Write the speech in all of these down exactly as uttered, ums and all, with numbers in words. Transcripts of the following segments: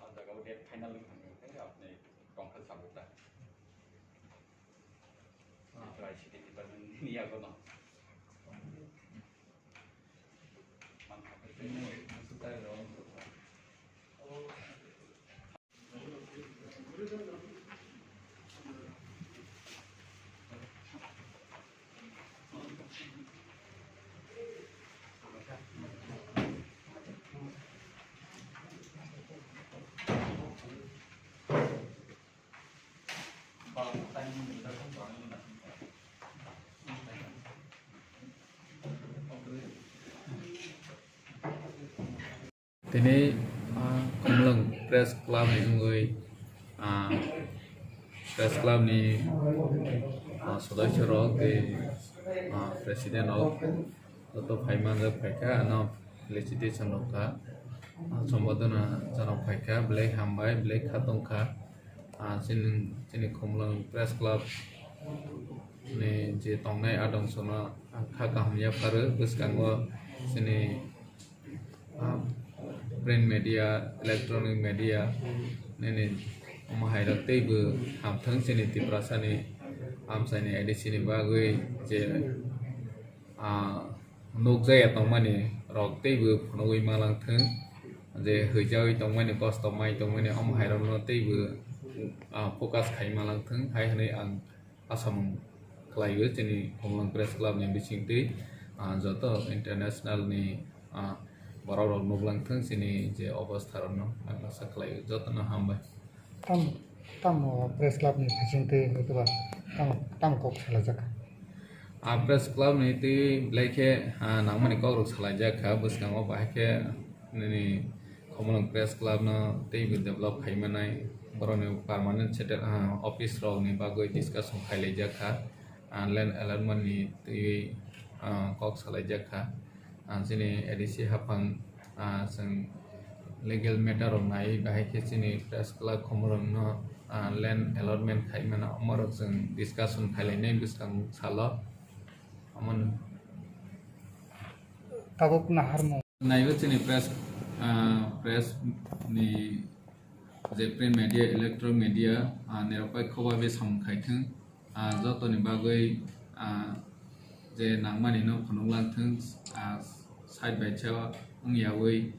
O jaga o date final wngkha, hwnkhe apni tongkha sabukla. Ah, I C T department ni yago no. Tini, ah, Khumulwng Press Club ni wngwi, ah, Press Club ni, ah, sodosyo rok tei, ah, president rok joto phai manjak phaikha, ano felicitation rwkha, ah, sombodona janok phaikha, belai hambai, belai kha tongkha, ah, chini, chini Khumulwng Press Club ni je tongnai adong sono kha kaham yapharwi bwskango chini ah, print media, electronic media, nini omo hai rok teibo hamthwng chini Tiprasa ni amchai ni A D C ni bagwi je, ah, nukjaya tongmani rok teibo phunugwi malangthwng, je hwijawi tongmani, kosto mai tongmani omo hai rok no teibo, ah, focus khai malangthwng hai hwnwi ang asamung khlaio chini Khumulwng Press Club ni bisingtwi, ah, joto international ni, ah, borok rok nuklangthwng chini je obostha rokno, ang asa khlaio jotono hambai. Tam, tamo Press Club ni bisingtwi hwnkhe ba tam, tam kok salaijak? Ah, Press Club ni twi belai khe, ah, nangmani kok rok salaijak kha, bwskango bahai khe nini Khumulwng Press Club no teibo develop khai manai, borokni permanent settle, ah, office rok ni bagwi discussion khai laijak kha, ah, land allotment ni twiwi, ah, kok salaijak kha, ah, chini A D C haphang, ah, chwng legal matter rok naiwi bahai khe chini Press Club Khumulwng no, ah, land allotment khai mano, omo rok chwng discussion khai lainai bwskang salo. Omo no. Tabuk naharmung. Naiwi chini press, ah, press ni je print media, electronic media, ah, nirok bai khoba bai samung khai thung, ah, jotoni bagwi, ah, je nangmani no phunuk lang thung, ah, side by side wng yawi,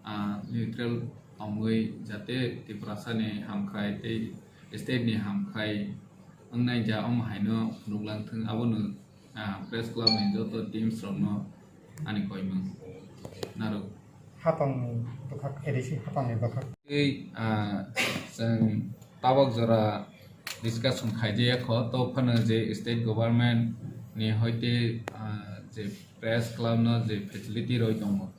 ah, neutral tongwi jate Tiprasa ni hamkrai tei state ni hamkrai wngnai ja omo hai no phunuk lang thung, abono ah, Press Club ni joto teams rokno ani koimung narwk. Hapang ni bwkhak, A D C hapang ni bwkhak. Tei, ah, chwng tabok jora discussion khaijaya kho, to phano je state government ni hoite, ah, je Press Club no je facility rwi tongo,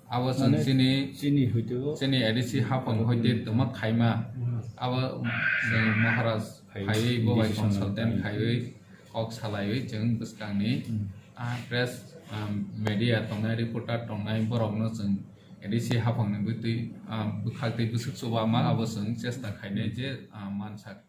abo chwng mane chini, chini hoito chini A D C hapang hoite tongma khaima, hmm, abo chwng Maharaj phai-, phaiwi bo bai decision consultant khai-, khaiwi kok salaiwi chwng bwskangni, hmm, ah, press, ah, media tongnai, reporter tongnai borokno chwng A D C haphangni bwtwi, ah, bwkhaktwi bwswk chuba ma abo chwng chesta khainai je, ah, mansak.